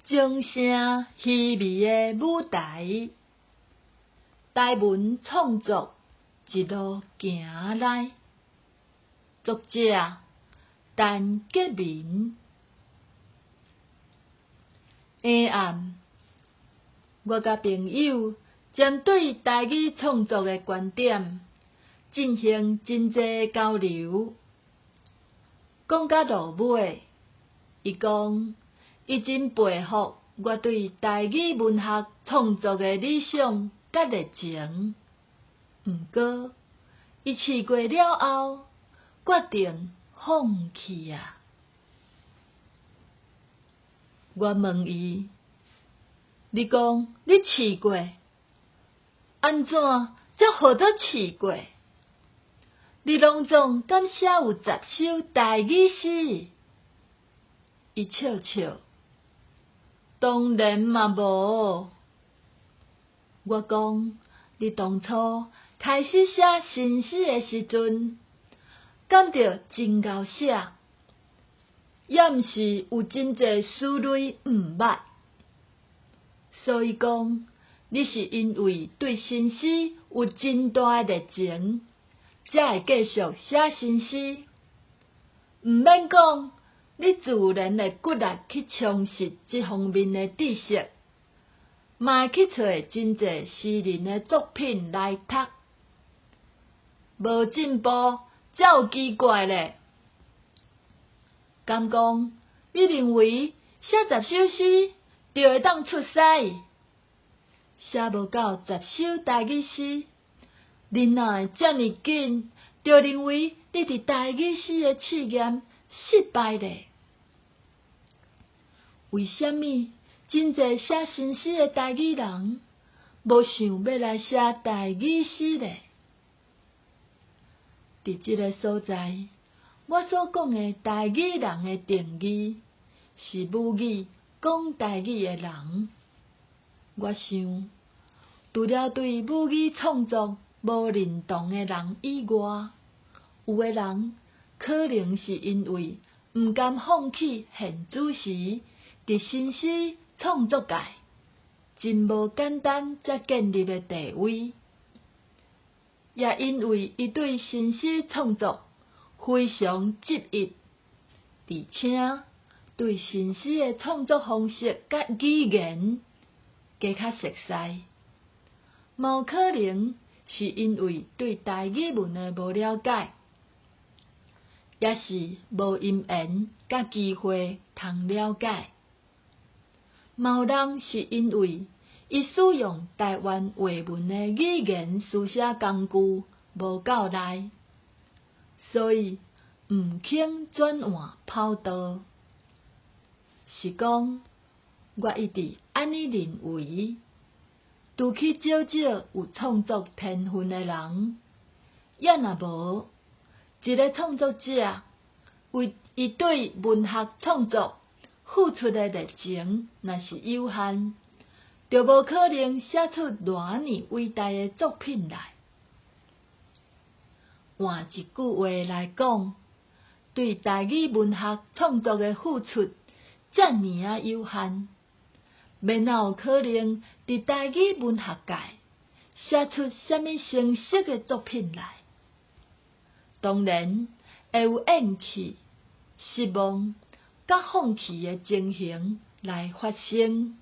精聲稀微的舞台，台文創作一路行來。作者：陳潔民。下暗，我佮朋友針對台語創作的觀點進行真濟交流，講到落尾，伊講伊真佩服我對台語文學創作的理想佮熱情，毋過伊試過了後，決定放棄啊！我問伊：你講你試過，按怎才號做試過？你攏總敢寫有十首台語詩？伊笑笑，當然嘛無。我講，你當初開始寫新詩的時陣，敢著真𠢕寫，抑毋是有真濟詩類毋捌。所以講，你是因為對新詩有真大的熱情，才會繼續寫新詩。毋免講，你自然會骨力去充實這方面的知識，嘛會去揣真濟詩人的作品來讀。無進步才有奇怪咧。敢講，你認為寫十首詩就會當出師？寫無夠十首台語詩，你哪會遮爾緊就認為你佇台語詩的試驗失敗咧？為啥物真濟寫新詩的台語人無想欲來寫台語詩咧？佇這个所在，我所講的台語人的定義是母語講台語的人。我想，除了對母語創作無認同的人以外，有的人可能是因為毋甘放棄現此時佇新詩創作界真無簡單才建立的地位，也因為伊對新詩創作非常執一，而且對新詩的創作方式佮語言加較熟似，嘛有可能是因為對台語文的無了解，抑是無因緣佮機會通了解。嘛有人是因為伊使用台灣話文的語言書寫工具無夠力，所以毋肯轉換跑道。是講，我一直按呢認為，除去少少有創作天分的人，抑若無，一个創作者為伊對文學創作付出的熱情若是有限，就無可能寫出偌爾偉大的作品來。換一句話來講，對台語文學創作的付出遮爾仔有限，欲哪有可能佇台語文學界寫出啥物成熟的作品來？當然會有厭棄、失望佮放棄的情形來發生。